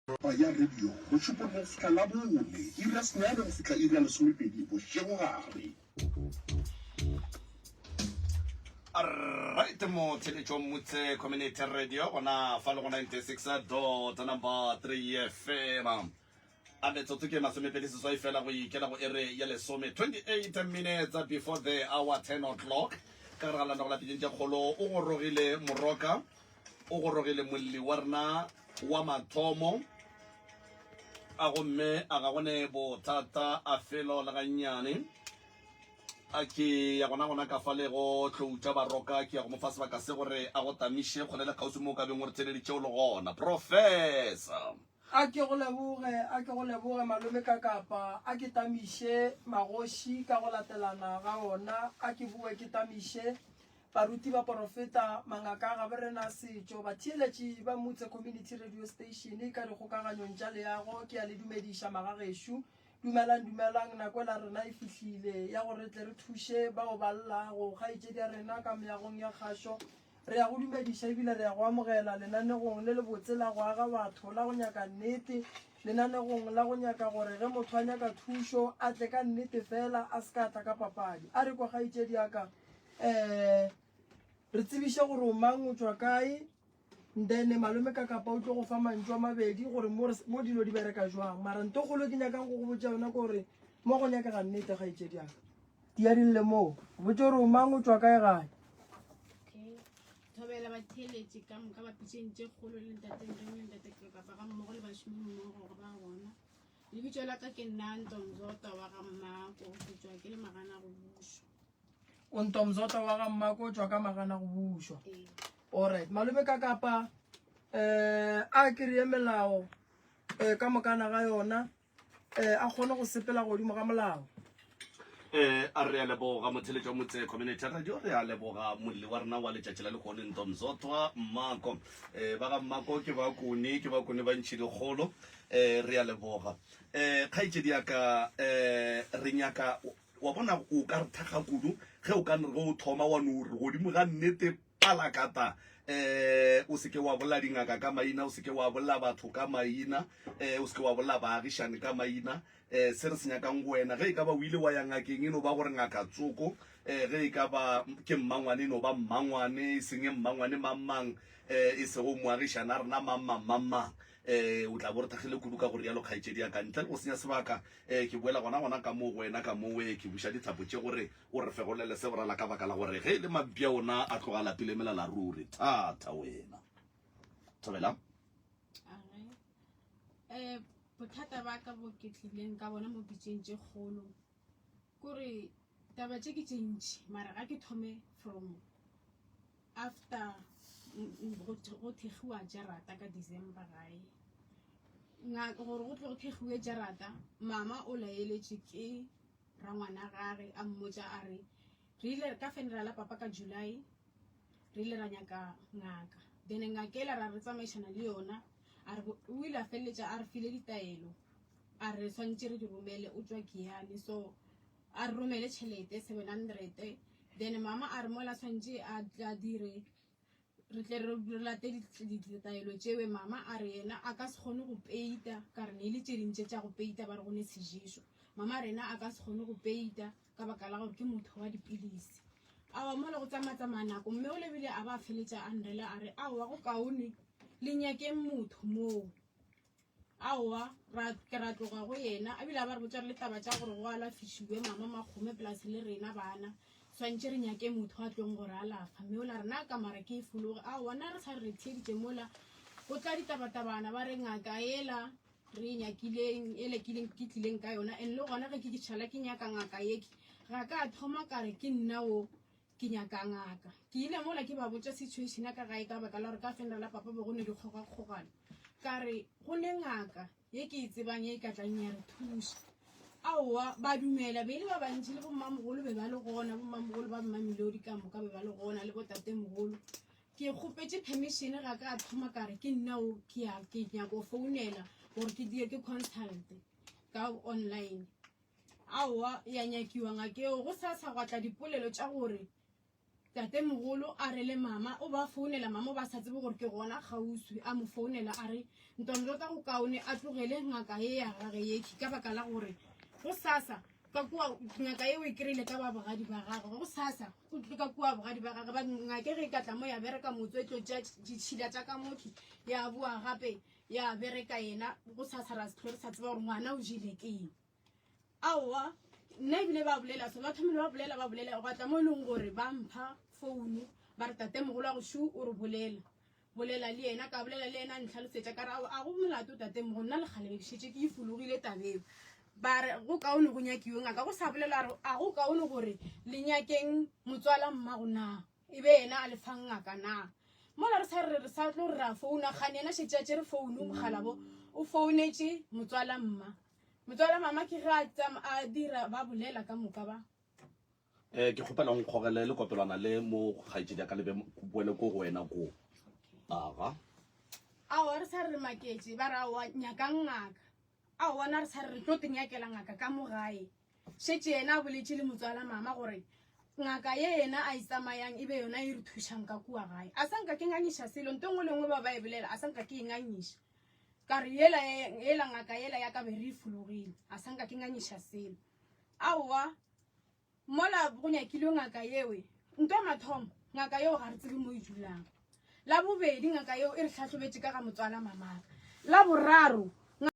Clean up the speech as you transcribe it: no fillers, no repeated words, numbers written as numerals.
Taba ya radio, Mošupologo go fihla Labone, iri ya senyane go fihla iri ya lesomepedi bošegogare. Right mo theletšong Mutse Community Radio gona fa le go 96 dot number 3 FM. A metsotso ke masomepedi seswai fela go ikela go ere ya lesome 28 minutes before the hour 10 o'clock. Ka gare ga lenago la pitšeng tše kgolo o gorogile moroka o gorogile molli wa rena wa mathomo a gomme a ga gone bothata a felo le gannyane a ke ya gona gona ka fa le go tloutša baroka ke ya go mo fa sebaka se gore a go tamiše kgole le kgauswi mo o ka beng o re theleditše o le gona professor A ke go leboge, a ke go leboge malome Kakapa, a ke tamiše magoši ka go latelana ga ona, a ke boe ke tamiše baruti baporofeta, mangaka a gaborena a setšo, batheeletši ba Mutse Community Radio Station ka dikgokaganyong tša leago, ke a le dumediša magagešo. Dumelang, dumelang, nako ela rena e fihlile ya gore re tle re thuše bao ba llago. Kgaetšedi ya rena ka meagong ya kgašo, Re a go dumediša ebile re a go amogela lenanegong le lebotse la go aga batho, la go nyaka nnete, lenanegong la go nyaka gore ge motho a nyaka thušo a tle ka nnete fela, a se ka a tla ka papadi. A re kwa kgaetšedi ya ka, um re tsebiše gore o mang, o tšwa kae, then malome ka kapa o tlo go fa mantšu a mabedi gore mo, mo dilo di bereka jwang. Mara nto kgolo ke nyakang go go botša yona ke gore mo go nyakega nnete kgaetšedi ya ka. Di a di lle moo. Botše gore o mang, o tšwa kae gae. Okay. Thobela batheeletši ka moka ba pitšeng tše kgolo le ntateng reng le ntate kapa ga mmogo le bašomi mmogo ba gona. Lebitso la ka ke nna Ntomzota wa ga Mmako, ke tšwa ke le magana go bušwa. O Ntomzota wa ga Mmako o tšwa ka magana go bušwa. Ee. Alright, malome ka kapa eh a ke re melao eh ka mokana ga yona eh, a kgone go sepela godimo ga molao. Eh, a re a leboga motheletši wa motse community radio re a leboga molli wa rena wa letšatši la lekone ntomzotwa mmako eh, ba ga mmako ke ba kone ke ba kone ba ntšhi dikgolo eh, re a leboga eh, kgaetšedi ya ka eh, re nyaka wa bona o ka re thakga kudu ge o ka re ge o thoma wa no re godimo ga nnete Palakata, eh, o se ke wa bolela dingaka ka maina, o se ke wa bolela batho ka maina, eh, o se ke wa bolela baagišane ka maina. Eh, se re se nyakang go wena, ge e ka ba o ile wa ya ngakeng, e no ba gore ngaka tsoko, eh, ge e ka ba ke mmangwane, e no ba mmangwane, e seng mmangwane mang-mang, eh, e sego moagišane a rena mang-mang, mang-mang. Eh, o tla bo re thakgile kudu ka go rialo, kgaetšedi ya ka. Ntle le go senya sebaka, eh, ke boela gona gona ka moo go wena ka mowe, ke buša dithapo tše gore O re fegolele se borala ka baka la gore ge e le mampša ona a tloga a lapile melala ruri. Thata wena. Thobela. Age. Eh, bothata ba ka bo ke tlileng ka bona mo pitšeng tše kgolo kore taba tše ke tše ntši mara ga ke thome from after go thekgiwa jarata ka December gae gore go tle go thekgiwe jarata mama o laeletše ke rangwana gage a mmotša a re re ile ka funeral ya papa ka July re ile ra nyaka ngaka then ngaka ela ra re tsamaišana le yona a re o ile a feleletša a re file ditaelo a re swantše re di romele o tšwa Giyani so a re romele tšhelete 700 then mama a re mola swantše a dire re tle re late ditaelo tšewe mama a re yena a ka se kgone go peita ka re ne e le tše dintše tša go peita ba re go ne sejeso mama rena a ka se kgone go peita ka baka la gore ke motho wa dipilisi awa mo le go tsamatsamaya nako mme o lebile a ba a feletša a nrela a re aowa go kaone le nyakeng motho moo Aowa, ra ke ra tloga go yena. A bile a ba re botša re le taba tša gore go alafišiwe mama Makgome plus le rena bana. Swantše re nyake motho a tlong go re alafa. Mme ola re na kamara ke e fologe. Aowa, na re sa re re theeditše mola go tla ditabatabana ba re ngaka ela re e nyakileng ele ke ileng ke tlileng ka yona and le gona ge ke ke tšhala ke nyaka ngaka yeke ga ka thoma ka re ke nna o Ke nyaka ngaka. Ke ile mola ke ba botša situation ya ka gae ka baka la gore ka funeral ya papa be go ne dikgogakgogano. Ka re go ne ngaka ye ke e tsebang ye e ka tlang ya re thuša. Aowa, ba dumela, be e le ba bantši le bommamogolo be ba le gona, bommamogolo ba Mmamelodi ka moka be ba le gona le botatemogolo. Ke kgopetše permission ga ka thoma ka re ke nna o ke ya ke nyaka go founela gore ke dire ke consult ka online. Aowa, ya nyakiwa ngakeo. Go sa sa gwa tla dipolelo tša gore Tatemogolo a re le mama o ba founela, mama o ba sa tsebe gore ke gona kgauswi, a mo founela a re Ntomzotwa go kaone a tlogele ngaka ye ya gage yekhi ka baka la gore go sasa ka kua ngaka ye o e kry-ile ka ba bogadi ba gagwe, go sasa o tle ka kua bogadi ba gagwe ba ngake ge e ka tla mo ya bereka motse e tlo tšea ditšhila tša ka mokhi ya boa gape ya bereka yena go sasa ra se re sa tseba gore ngwana o jele ke eng. Aowa, nna ebile ba bolela so, ba thomile ba bolela ba bolela gwa tla mo e leng gore ba mpha founu ba re tatemogolo wa go shu o re bolela bolela le yena ka bolela le yena a ntlhalosetša ka re ao a go molato tatemogolo nna lekgale be ke šetše ke ifologile tabeo ba re go kaone go nyakiwe ngaka go sa bolela re a go kaone gore le nyakeng motswala mmago na e be yena a le fang ngaka na mola re sa re re sa tlo re ra founa kgane yena šetše a tšere founu mogalabo o founetše motswala mma Motswala mama ke ge a tsam a dira ba bolela ka moka ba. Eh ke kgopela o nkgogele le kopelwana le mo kgaetšedi ya ka le be boele ko go wena ko. Aga. Aowa re sa re re maketše ba re aowa nyakang ngaka. Aowa na re sa re re tlo te nyakela ngaka ka mo gae. Šetše yena a boletše le motswala mama gore ngaka ye yena a e tsamayang e be yona e re thušang ka kua gae. A sa nka ke ngangiša selo nto nngwe le nngwe ba ba e bolela a sa nka ke e ngangiša. Ka re yela yela ngaka yela ya ka be re e fologile a sa nka ke ngangiša selo. Aowa mola go nyakilwe ngaka yewe nto ya mathomo ngaka yeo ga re tsebe mo e dulang. La bobedi ngaka yeo e re hlahlobetše ka ga motswala mamaka. La boraro.